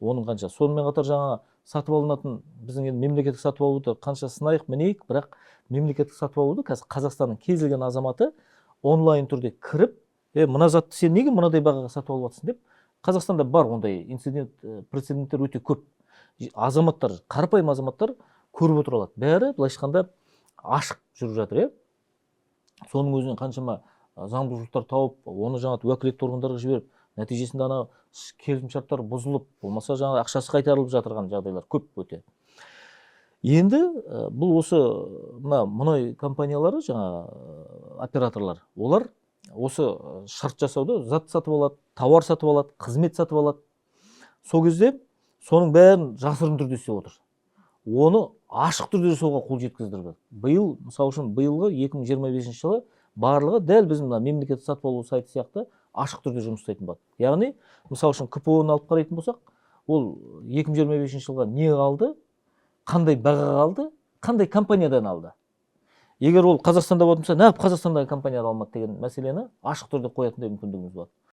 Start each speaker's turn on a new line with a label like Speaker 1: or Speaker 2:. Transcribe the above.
Speaker 1: Оның қанша, сонымен қатар жаңа сатып алынатын, біздің енді мемлекеттік сатып алуды қанша сынайық, мінейік, бірақ мемлекеттік сатып алуды қазір Қазақстанның кез келген азаматы онлайн түрде кіріп, е, мына затты сен неге мынадай бағаға сатып алып жатырсың деп. Қазақстанда бар ондай инцидент, прецеденттер өте көп. Азаматтар, қарапайым азаматтар көріп отыра алады, бәрі былайша айтқанда ашық жүріп жатыр, иә. Соның өзінен қаншама заң бұзушылықтар тауып, оны жаңағы уәкілетті органдарға жіберіп, нәтижесінде ана келісімшарттар бұзылып, болмаса жаңағы ақшасы қайтарылып жатырған жағдайлар көп өте. Енді бұл осы мына мұнай компаниялары, жаңа операторлар, олар осы шарт жасауда зат сатып алады, тауар сатып алады, қызмет сатып алады. Сол кезде соның бәрін жасырын түрде істеп отыр. Оны ашық түрде жасауға қол жеткіздірді. Биыл, мысалы үшін, биылғы 2025 жылы барлығы дәл біздің мына мемлекеттік сатып алу сайты сияқты ашық түрде жұмыс істейтін болады. Яғни, мысалы үшін, КПО ны алып қарайтын болсақ, ол 2025 жылға не алды, қандай бағаға алды, қандай компаниядан алды, егер ол Қазақстанда болатын болса, неғып Қазақстандағы компаниядан алмады деген мәселені ашық түрде қоятындай мүмкіндігіміз болады.